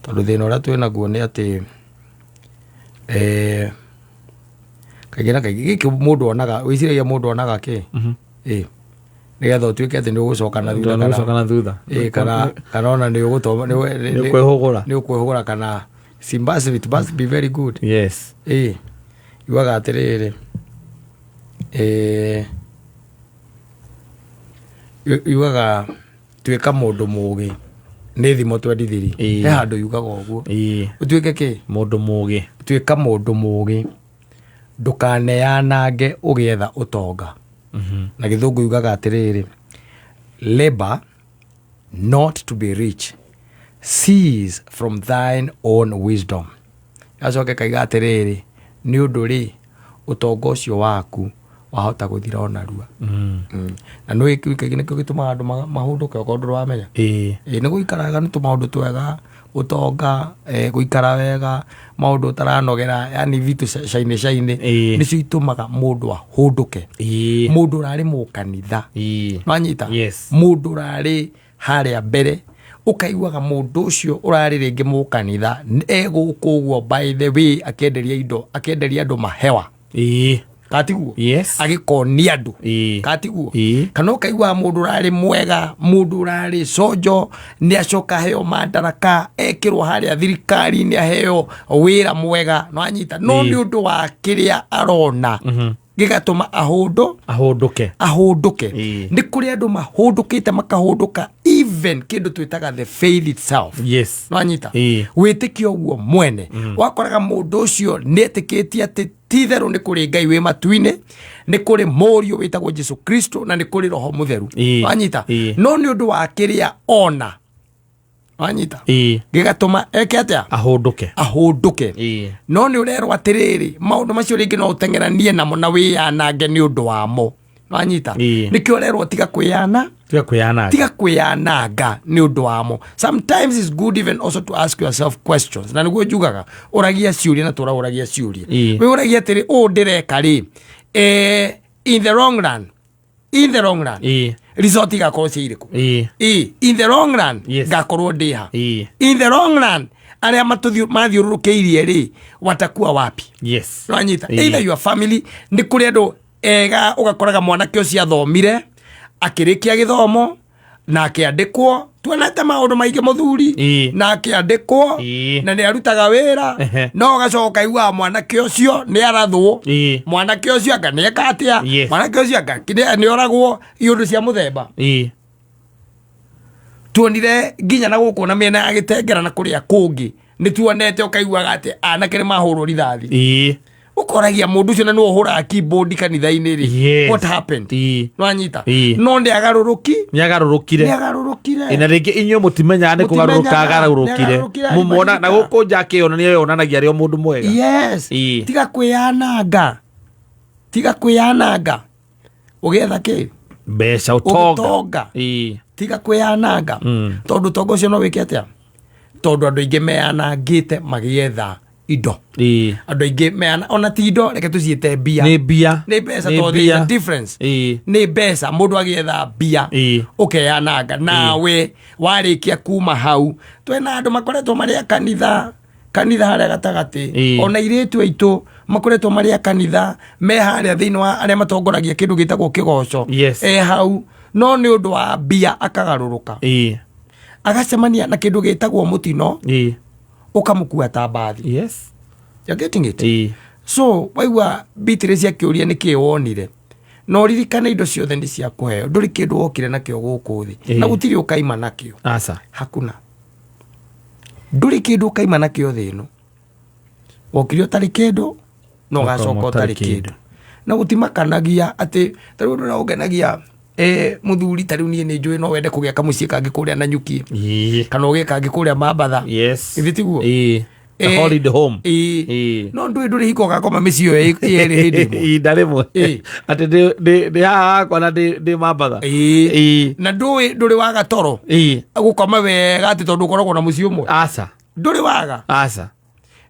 Tondũ thĩna ũrĩa twĩ naguo nĩ atĩ kaingĩ na kaingĩ gĩkĩ mũndũ onaga, wĩciragia mũndũ onaga kĩ? Ĩ nĩgetha ũtuĩke atĩ nĩ ũgũcoka na thutha kana ũgũcoka na thutha. Ĩ, kana ona nĩ ũgũtoma nĩ ũkwĩhũgũra. Nĩ ũkwĩhũgũra kana Simbasi, it must be very good. Ĩ yugaga atĩrĩrĩ, yugaga tuĩka mũndũ mũgĩ nĩ thimo 23. He handũ yugaga ũguo. Ũtuĩke kĩ? Mũndũ mũgĩ. Tuĩka mũndũ mũgĩ, ndũkaneanange ũgĩetha ũtonga. Na gĩthũngũ yugaga atĩrĩrĩ, labor not to be rich, cease from thine own wisdom. Gacoke kaiga atĩrĩrĩ, nĩ ũndũ rĩ, ũtonga ũcio waku wahota gũthira o narua. Na nĩ kaingĩ nĩkĩo gĩtũmaga andũ mahũndũke okorwo ndũrĩ wamenya. Ĩ nĩ gũikaraga nĩ tũmaũndũ twega, ũtonga, gũikara wega, maũndũ ũtaranogera, yani vitu cainĩ cainĩ, nĩcio itũmaga mũndũ ahũndũke. Mũndũ ũrarĩ mũkanitha. Nwanyita? Yes. Mũndũ ũrarĩ harĩa mbere, ũkaiguaga mũndũ ũcio ũrarĩ rĩngĩ mũkanitha e gũkũ ũguo, by the way, akĩenderia indo, akĩenderia andũ mahewa. Katiguo? Yes. Agĩkonia andũ. Katiguo? Kana ũkaiguaga mũndũ ũrarĩ mwega, mũndũ ũrarĩ conjo, nĩ acoka aheo mandaraka, ekĩrwo harĩa thirikari-inĩ, aheo wĩra mwega, nĩwanyita? No nĩ ũndũ wa kĩrĩa arona gĩgatũma ahũndũ ahũndũke. Ahũndũke. Nĩ kũrĩ andũ mahũndũkĩte, makahũndũka even kĩndũ twĩtaga the faith itself. Nwanyita? Wĩtĩkio ũguo mwene, wakoraga mũndũ ũcio nĩ etĩkĩtie atĩ ti itherũ nĩ kũrĩ Ngai wĩ matu-inĩ, nĩ kũrĩ mũriũ wĩtagwo Jesu Kristo, na nĩ kũrĩ Roho Mũtheru. Wanyita? No nĩ ũndũ wa kĩrĩa ona, wanyita, gĩgatũma eke atĩa? Ahũndũke. Ahũndũke. No nĩ ũrerwo atĩrĩrĩ, maũndũ macio rĩngĩ no ũteng'eranie namo na wĩyanange nĩ ũndũ wamo. Wanyita? Nĩkĩo ũrerwo tiga kwĩyana tiga kwĩyananga. Tiga kwĩyananga nĩ ũndũ wamo. Sometimes it's good even also to ask yourself questions, na nĩguo njugaga ũragia ciũria na tũraũragia ciũria. Wĩũragia atĩrĩ, ũũ ndĩreka rĩ, in the long run, in the long run, result igakorwo cia irĩkũ? In the long run, ngakorwo ndĩ ha? In the long run, arĩa mathiũrũrũkĩirie rĩ, watakuwa wapi? Nwanyita? Either your family, nĩ kũrĩ andũ ega ũgakoraga mwanake ũcio athomire, akĩrĩkia gĩthomo na akĩandĩkwo, tuonete maũndũ maingĩ mũthuri, na akĩandĩkwo na nĩ arutaga wĩra, no ũgacoka ũkaiguaga mwanake ũcio nĩ arathwo, mwanake ũcio anga nĩ eka atĩa, mwanake ũcio anga nĩ oragwo, iũndũ cia mũthemba. Tuonire nginya na gũkũ na mĩena ya Gĩtengera na kũrĩa kũngĩ nĩ tuonete, ũkaiguaga atĩ anake nĩ mahũrwo rithathi. Ũkoragia mũndũ ũcio na nĩwe ũhũraga keyboard kanitha-inĩ rĩ, what happened? Nwanyita? No nĩ agarũrũki. Nĩ agarũrũkire. Nĩ agarũrũkire. Ĩ, na rĩngĩ inyuĩ mũtimenyaga nĩ kũgarũrũka Mũtimenyaga, agarũrũkire. nĩ agarũrũkire, Mũmuona na alibadilika. gũkũ nja akĩyonania yonanagia arĩ o mũndũ mwega. Tiga kwĩyananga, tiga kwĩyananga ũgĩetha kĩ? Mbeca, ũtonga. Ũtonga. Tiga kwĩyananga, tondũ ũtonga ũcio no wĩke atĩa? Tondũ andũ aingĩ meyanangĩte magĩetha indo. Andũ aingĩ meyana, ona ti indo, reke tũciĩte mbia. Nĩ mbia. Nĩ mbeca. Nĩ Tondũ there is a mbia. difference. Nĩ mbeca. Mũndũ agĩetha mbia, ũkeyananga nawe warĩkia kuma hau. Twĩna andũ makoretwo marĩ a kanitha, kanitha harĩa gatagatĩ, ona airĩtu aitũ makoretwo marĩ a kanitha, me harĩa thĩinĩ wa arĩa matongoragia kĩndũ gĩtagwo kĩgoco, e hau, no nĩ ũndũ wa mbia akagarũrũka, agacemania na kĩndũ gĩtagwo mũtino, ũkamũkua ta mbathi. You're getting it? So waigua Beatrice akĩũria nĩkĩ wonire, na ũririkane indo ciothe nĩ cia kũheo, ndũrĩ kĩndũ wokire nakĩo gũkũ thĩ, na gũtirĩ ũkaima nakĩo. Aca. Hakuna, ndũrĩ kĩndũ ũkaima nakĩo thĩ ĩno. Wokire ũtarĩ kĩndũ na ũgacoka ũtarĩ kĩndũ, na gũtimakanagia atĩ ta rĩu ũndũ ũrĩa ũngenagia, mũthuri, ta rĩu niĩ nĩ njũĩ no wende kũgĩa kamũciĩ kangĩ kũrĩa Nanyuki, kana ũgĩe kangĩ kũrĩa Mambatha. Githĩ tiguo? A holiday home. No ndũĩ ndũrĩ hingo ũgakoma mĩciĩ ĩyo yerĩ hĩndĩ ĩmwe. Ihinda rĩmwe. Atĩ ndĩ haha hakwa na ndĩ Mambatha. Na ndũĩ ndũrĩ waga toro gũkoma wega atĩ tondũ ũkoragwo na mũciĩ ũmwe. Aca. Ndũrĩ waga. Aca.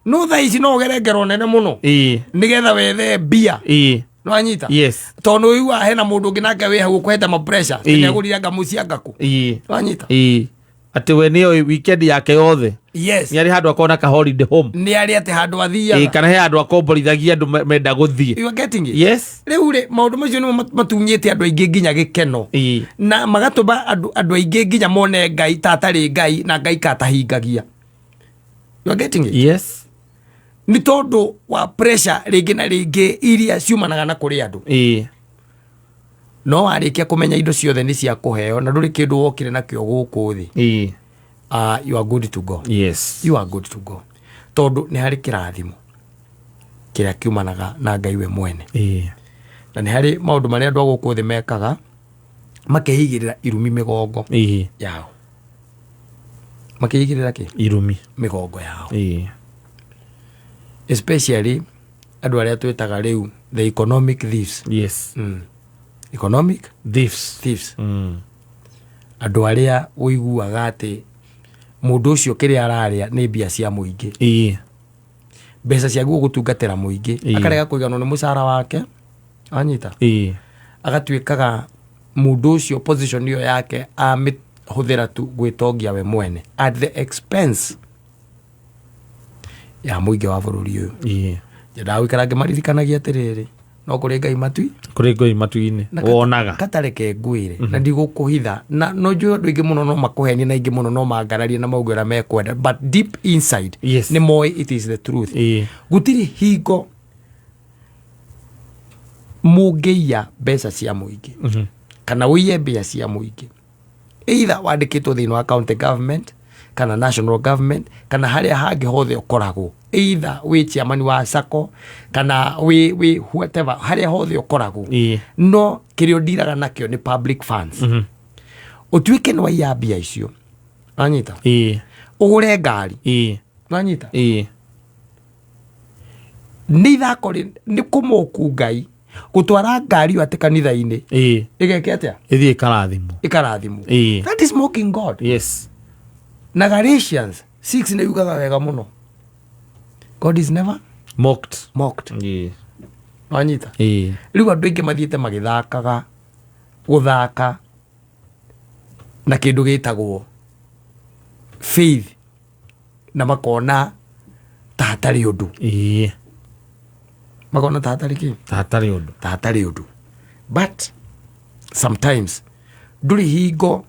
No thaa ici no ũgere ngero nene mũno nĩgetha wethe mbia. Nĩwanyita? Yes. Tondũ ũiguaga hena mũndũ ũngĩ nake wĩ hau ũkũhete ma pressure, nĩ agũrire anga mũciĩ anga kũ. Nĩwanyita? Atĩ we nĩoĩ weekend yake yothe Yes. nĩ arĩ handũ akona ka holiday home. Nĩ arĩ atĩ handũ athiaga. Kana he handũ akomborithagia andũ menda gũthiĩ. You are getting it? Yes. Rĩu rĩ, maũndũ macio nĩmo matunyĩte andũ aingĩ nginya gĩkeno na magatũma andũ aingĩ nginya mone Ngai ta atarĩ Ngai na Ngai ka atahingagia. You are getting it? Yes. Nĩ tondũ wa pressure rĩngĩ na rĩngĩ iria ciumanaga na kũrĩ andũ. No warĩkia kũmenya indo ciothe nĩ cia kũheo na ndũrĩ kĩndũ wokire nakĩo gũkũ thĩ, you are good to go. You are good to go, tondũ nĩ harĩ kĩrathimo kĩrĩa kiumanaga na Ngai we mwene, na nĩ harĩ maũndũ marĩa andũ a gũkũ thĩ mekaga makeigĩrĩra irumi mĩgongo yao, makeigĩrĩra kĩ? Irumi. Mĩgongo yao. Especially andũ arĩa twĩtaga rĩu the economic thieves. Economic thieves. Thieves. Andũ arĩa ũiguaga atĩ mũndũ ũcio kĩrĩa ararĩa nĩ mbia cia mũingĩ, mbeca ciaguo gũtungatĩra mũingĩ, akarega kũiganwo nĩ mũcara wake, anyita, agatuĩkaga mũndũ ũcio position ĩyo yake amĩhũthĩra tu gwĩtongia we mwene at the expense ya mũingĩ wa bũrũri ũyũ. Nyendaga gũikara ngĩmaririkanagia atĩrĩrĩ, no kũrĩ Ngai matui. Kũrĩ Ngai matu-inĩ. Na wonaga. Katareke ngwĩre na ndigũkũhitha, na no njũĩ andũ aingĩ mũno no makũhenie na aingĩ mũno no mangararie na mauge ũrĩa mekwenda, but deep inside nĩ moĩ it is the truth. Gũtirĩ hingo mũngĩiya mbeca cia mũingĩ kana ũiye mbia cia mũingĩ, either wandĩkĩtwo thĩinĩ wa county government kana national government kana harĩa hangĩ hothe ũkoragwo, either wĩ chairman wa sacco kana wĩ whatever, harĩa hothe ũkoragwo, no kĩrĩa ũndiraga nakĩo nĩ public funds, ũtuĩke nĩ waiya mbia icio, wanyita, ũgũre ngari, wanyita, nĩ ithako nĩ kũmũku Ngai gũtwara ngari ĩyo atĩ kanitha-inĩ ĩgeke atĩa? Ĩthiĩ ĩkarathimwo. Ĩkarathimwo. That is mocking God. Na Galatians 6 nĩ yugaga wega mũno, God is never mocked. Mocked. Wanyita? Rĩu andũ aingĩ mathiĩte magĩthakaga gũthaka na kĩndũ gĩtagwo faith na makona ta hatarĩ ũndũ. Makona ta hatarĩ kĩ? Ta hatarĩ ũndũ. Ta hatarĩ ũndũ, but sometimes ndũrĩ hingo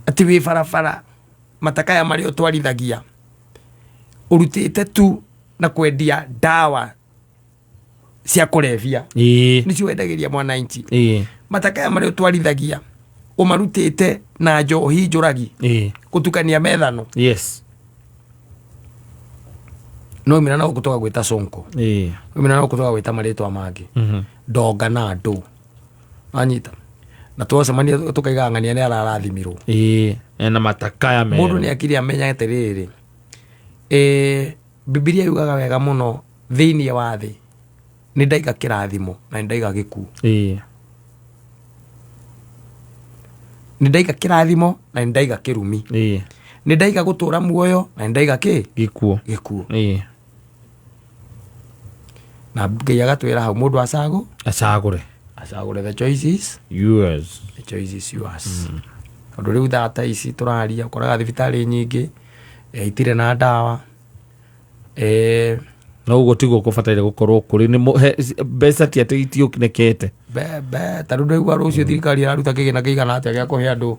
atĩ wĩ barabara matakaya marĩa ũtwarithagia ũrutĩte tu na kwendia ndawa cia kũrebia, nĩcio wendagĩria mwananchi. Matakaya marĩa ũtwarithagia ũmarutĩte na njohi njũragi, gũtukania methano. No mina no gũkũ tũgagwĩta sonko, mina no gũkũ tũgagwĩta marĩtwa mangĩ, ndonga na andũ anyita na twacemania tũkaiga ng'ania nĩ ararathimirwo. Ena matakaya mũndũ merũ. Nĩ akiri amenya atĩrĩrĩ, Bibilia yugaga wega mũno, thĩinĩ wa thĩ nĩ ndaiga kĩrathimo na nĩ ndaiga gĩkuũ. Nĩ ndaiga kĩrathimo na nĩ ndaiga kĩrumi. Nĩ ndaiga gũtũra muoyo na nĩ ndaiga kĩ? Gĩkuũ. Gĩkuũ. Na Ngai agatwĩra hau mũndũ acagũ acagũre. Acagũre. The choice is yours. The choice is yours, tondũ rĩu thaa ta ici tũraria ũkoraga thibitarĩ nyingĩ itirĩ na ndawa. No ũguo tiguo kũbataire gũkorwo kũrĩ nĩ mbeca ti atĩ itiũnekete. Be ta rĩu ndaigua rũciũ thirikari ĩraruta kĩgĩna kĩigana atĩa gĩa kũhe andũ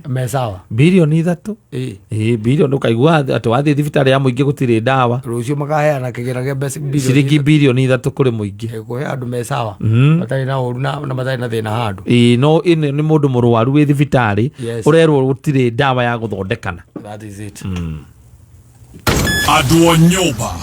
me sawa. 3 birioni. 3 birioni ũkaigua atĩ wathiĩ thibitarĩ ya mũingĩ gũtirĩ ndawa. Rũciũ makaheana kĩgĩna kĩa mbeca bilioni ciringi 3 birioni kũrĩ mũingĩ. Kũhe andũ me sawa, matarĩ na ũru na matarĩ na thĩna handũ. No ĩno nĩ mũndũ mũrwaru wĩ thibitarĩ ũrerwo gũtirĩ ndawa ya gũthondekana. That is it. Andũ a nyũmba.